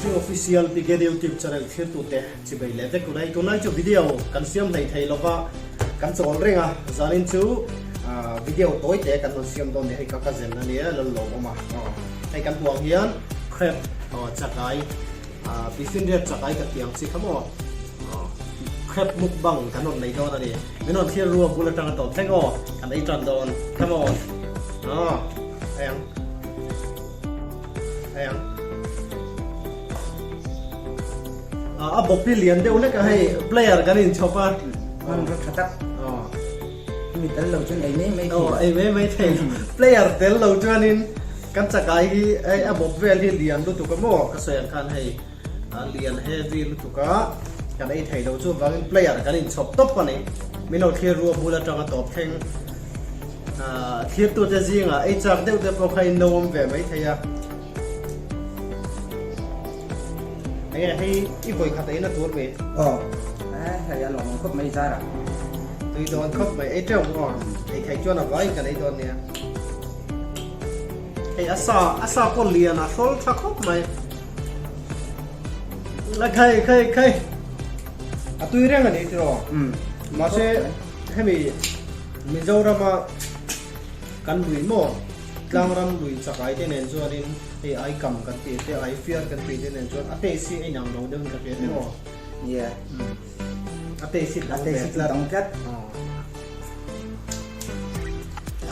Mihring Official Brigade YouTube channel thlirtute chibei leh vek ula hei tunlai chu video kan siam hlei thei lova kan chawl reng a zanin chu video tawi te kan rawn siam dawn ni hei ka ka zen ania lal lawm awm a hei kan hmuh ang hian crab chakai Tuifinriat chakai ka tiang chi kha maw? Crab mukbang kan rawn nei dawn a ni. Min rawn thlir rua bul atanga tawp thleng aw, kan ei tan dawn. Come on. Aw, ei ang. Ei ang. A bawp hi lian deuh hlek a hei, player kan inchhawp a. Hman rawt tha tak. Aw. Mi tel lo chuan ei mai mai thei. Aw, ei mai mai thei. Player tel lo chuanin Kan chakai hi hei a bawp vel hi lian lutuk a maw ka sawi ang khan hei a lian heavy lutuk a kan ei thei lo chuvangin player kan inchhawp tawp a ni min lo thlir rua bul atanga tawp thleng ah thlirtute zingah ei chak deuh te pawh kha in lo awm ve mai thei a enge hei i vawi khat eina tur mi aw hei a lawm khawp mai zara tui dawn khawp mai ei teuh maw ei thei chuan a vaiin kan ei dawn nia. Hei a sa a sa pawh lian a hrawl tha khawp mai. La khai khai khai. A tui reng a ni tiraw? Um. Mahse hemi Mizorama kan lui maw tlangram lui chakai te nen chuanin hei ai kam kan tih te ai fiar kan tih te nen chuan a taste hi a inang lo deuhin ka hria tiraw? Yeah. A taste hi dang ve tlat. A taste hi dang tlat.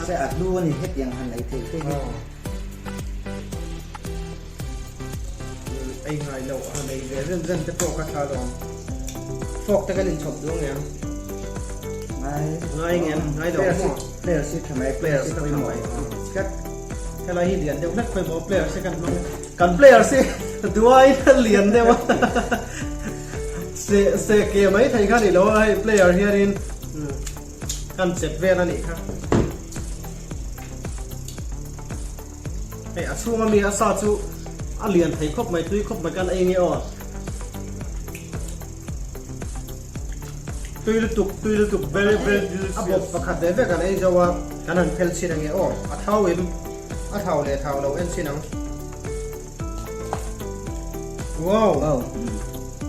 Se a hlu a ni hetiang han ei thei te hi. Ei ngai lo han ei ve rem rem te pawh ka tha lo. Fork te kan inchhawp duh ang em? Ngai. Ngai ngem, ngai lo maw? Player si tha mai, player si tha mai. Tlat. Helai hi lian deuh hlek khawi maw player si kan hmang. Kan player si duai lian deuh a. Se se ke mai thei kha ni lo a hei player hianin kan chep vel a nih kha. Hei a chhunga mi a sa chu a lian thei khawp mai tui khawp mai kan ei nge aw. Tui lutuk tui lutuk very very delicious. A bawp pakhat ve ve kan ei zo a kan han phel chhin ange aw a thau in a thau leh thau lo en chhin ang. Wow. Wow.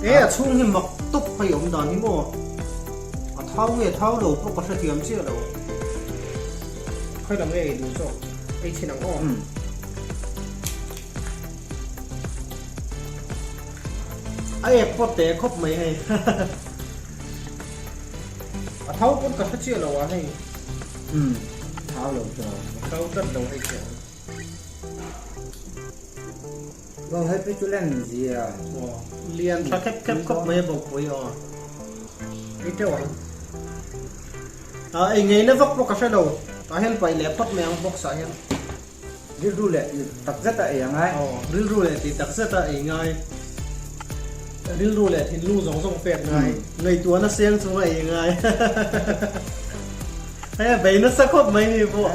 E a chhung hi mak tawp hei awm dan hi maw. A thau nge thau lo pawh ka hrethiam chiah lo. Khawi lam nge ei duh zawk ei chhin ang aw. A ek pawh te khawp mai hei. A thau pawn ka hre chiah lo a hei. Thau lo chu. Thau tlat lo hei chiah. Aw hei phei chu len zia. Aw lian tha khep khep khawp mai a bawkpui aw. Ei teuh ang. Ah ei ngei na vak pawh ka hre lo. Tah hian paih leh phawt mai ang box ah hian. Rilru leh ti tak zet a ei a ngai. Aw rilru leh ti tak zet a ei ngai. Rilru leh thinlung zawng zawng pek ngai. Ngaihtuahna seng chung a ei ngai. Hei a bei nasa khawp mai ni pawh.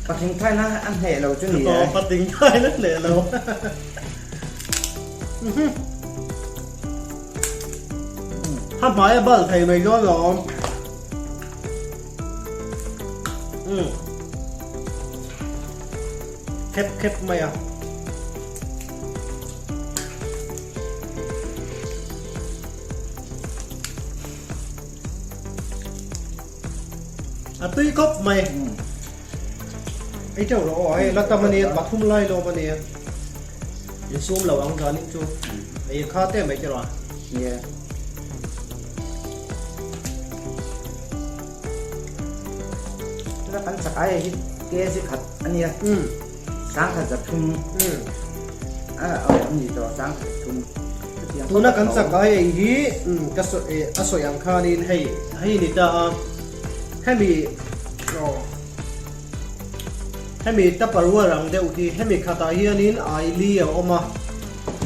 Patling thaina a hneh lo chu ni e. Aw patling thaina a hneh lo. Ha hmai a bal thei mai dawn lawm. Khep khep mai a. A tui khawp mai. Ei teuh rawh aw, hei la tam a nia, pathum lai lawm a nia. In sum lo ang zanin chu. Ei kha te mai tiraw. Yeah. Tuna kan chak ai hi kg khat a nia. Sangkhat zathum. A ni tawh sangkhat zathum. Tuna kan chak ai ei hi ka a sawi ang khanin hei hei ni ta a hemi aw hemi tupperware ang deuh hi hemi khatah hianin aili a awm a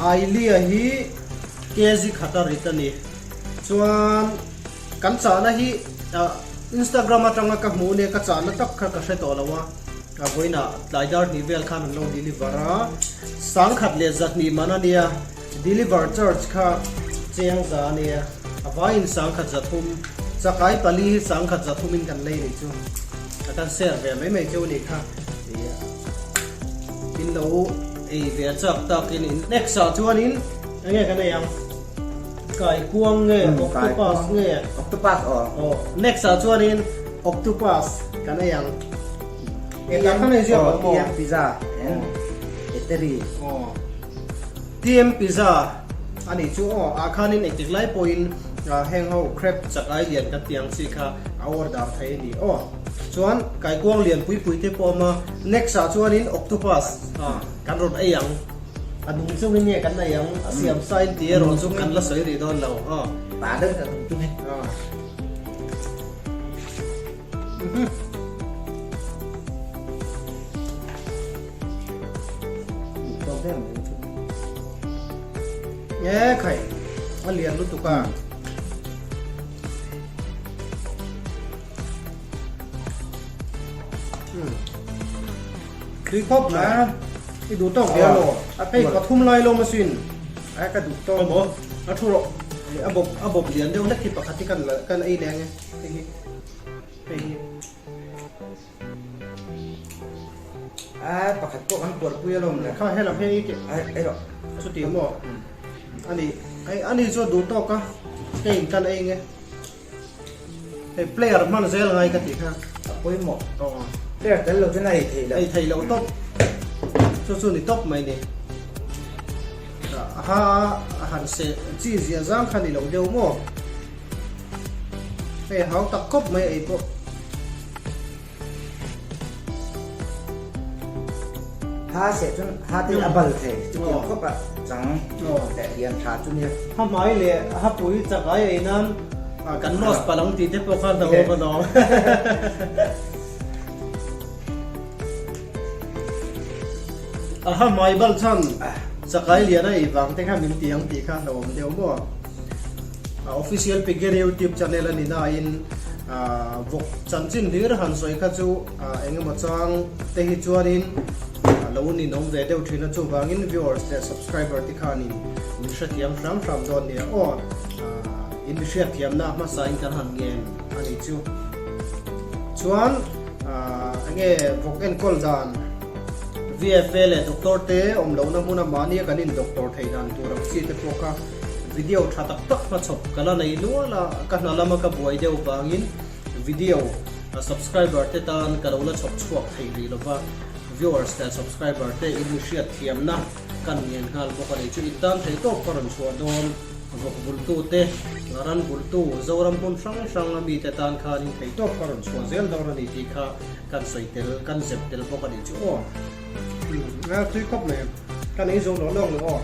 ailia hi kg khata rit a ni chuan kan chahna hi Instagram atanga ka hmuh nia ka chahna tak kha ka hre tawh lo a. A vawiinah tlai dar hnih vel khan an lo deliver a, sangkhat leh zahnih man a nia, deliver charge kha cheng za a nia, a vaiin sangkhat zathum, chakai pali hi sangkhat zathumin kan lei nih chu, a kan share ve mai mai cheu nih kha, in lo. Ei ve chak takin in next ah chuanin enge kan ei ang? Kaikuang nge octopus nge? Octopus aw. Aw next ah chuanin octopus kan ei ang. E tah khan ei ziak lo maw? TM pizza and eatery. Aw TM pizza a nih chu aw ah khanin engtik lai pawhin heng ho crab chak ai lian kan tih ang chi kha a order thei a ni aw. Chuan kaikuang lian pui pui te pawh a awm a next ah chuanin octopus kan rawn ei ang. A nung chungin nge kan ei ang a siam sa in tih erawh chu kan la sawi rih dawn lo aw. Pa deuh a nung chungin. Nge khai a lian lutuk a. Tui khawp mai. I duh tawk ve alo. Hei pathum lai lawm asin. Ai ka duh tawk. Awmaw a thu rawh. A bawp a bawp lian deuh hlek hi pakhat hi kan kan ei leng e. Hei hi. Hei hi. Ai pakhat pawh kan puarpui alawm le. Kha helam hian i tih. Ai ei rawh. Chuti maw? Ani ai ani chu a duh tawk a. Hei in kan ei nge. Hei player hman zel ngai ka tih kha. A pawimawh. Player tel lo chuan a ei thei lo. Ei thei lo tawp. Chu chu ni tawp mai ni. Ha a han seh chi zia zang kha ni lo deuh maw. Hei hau tak khawp mai ei pawh. Ha seh chuan ha te a bal thei chutiang khawp a chang leh lian tha chu nia. Ha hmai leh ha pui chak ai ei nan kan loss palh ang tih te pawh khan a awm alawm. A ha hmai bal chhan chakai lian a ei vang te kha min ti ang tih kha a awm deuh maw. A official Piggery YouTube channel a ni nain vawk chanchin hlir han sawi kha chu eng emaw chang te hi chuanin a lo ninawm ve deuh thin a, chuvangin viewers leh subscriber te khanin min hrethiam hram hram dawn nia aw. In mi hriatthiamna hmasain kan han ngen a nih chu. Chuan enge vawk enkawl dan VFA leh doctor te awm lohna hmuna mahnia kan in doctor theih dan tur ang chi te pawh kha Video tha tak tak hmachhawp ka la nei nual a, ka hna lama ka buai deuh vangin video subscriber te tan ka lo la chhawp chhuak thei rih lova, viewers leh subscriber te in mi hriat thiamna kan ngen nghal bawk a ni chu in tan thei tawp ka rawn chhuah dawn, vawk bultu te, ran bultu, Zoram hmun hrang hrang a mite tan khan in thei tawp ka rawn chhuah zel dawn a ni tih kha kan sawi tel, kan zep tel bawk a ni chu aw. Umm tui khawp mai ka nei zo lo lawng lo aw.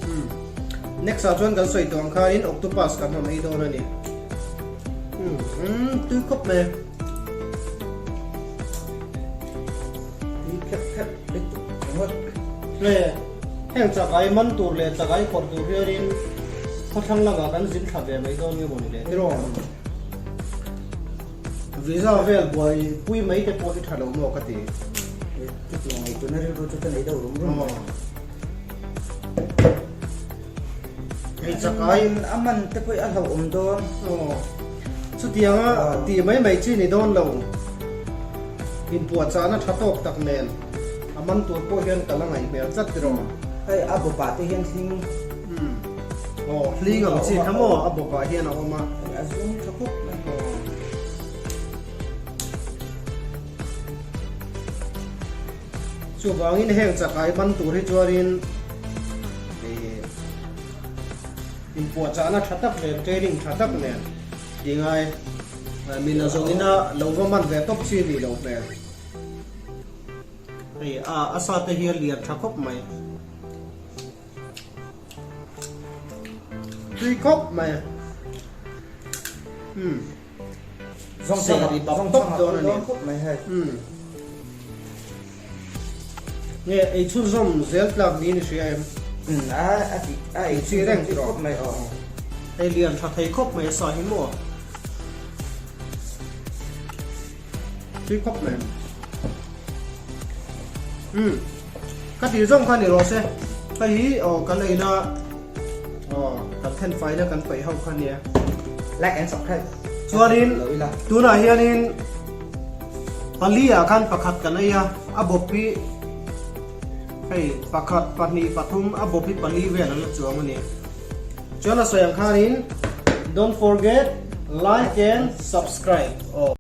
Umm next ah chuan kan sawi tawh ang khanin octopus kan rawn ei dawn a ni. Umm tui khawp mai. Tui khep khep lutuk ringawt. Nge heng chakai man tur leh chakai khawrh tur hianin khawthlang lamah kan zin thla ve mai dawn nge maw ni le tiraw? Visa vel buai pui mai te pawh hi tha lo maw ka ti. Chutiang ei tuna rilru chu ka nei deuh rum rum. Hei chakai a man te pawh a hlauhawm dawn. Chutianga tih mai mai chi ni dawn lo. Inpuahchahna tha tawk tak nen a man tur pawh hian ka la ngaih hmel tlat tiraw. Hei a bawpah te hian hling. Aw hling ang chi kha maw a bawpah hian a awm a. A zum tha khawp mai. Chuvangin heng chakai man tur hi chuanin ih inpuahchahna tha tak nen training tha tak nen tih ngai min a zawng ina lo va man ve tawp chi nih loh hmel. Hei a a sa te hi a lian tha khawp mai. Tui khawp mai. Umm. Zawng ri bap tawp dawn a ni. Umm. Nge ei chhunzawm zel tlak niin i hria em? Umm a a ti a ei chi reng tih khawp mai aw. Ei lian tha thei khawp mai a sa hi maw. Tui khawp mai. Umm. Ka tih zawng kha ni rawh se. Hei hi aw kan eina aw kan then faina kan paih ho kha nia. Like and subscribe. Chuanin tunah hianin. Pali ah khan pakhat kan ei a, a bawp hi hei pakhat, pahnih, pathum a bawp hi pali vel an la chuang a ni. Chuan a sawi ang khanin don't forget like and subscribe aw.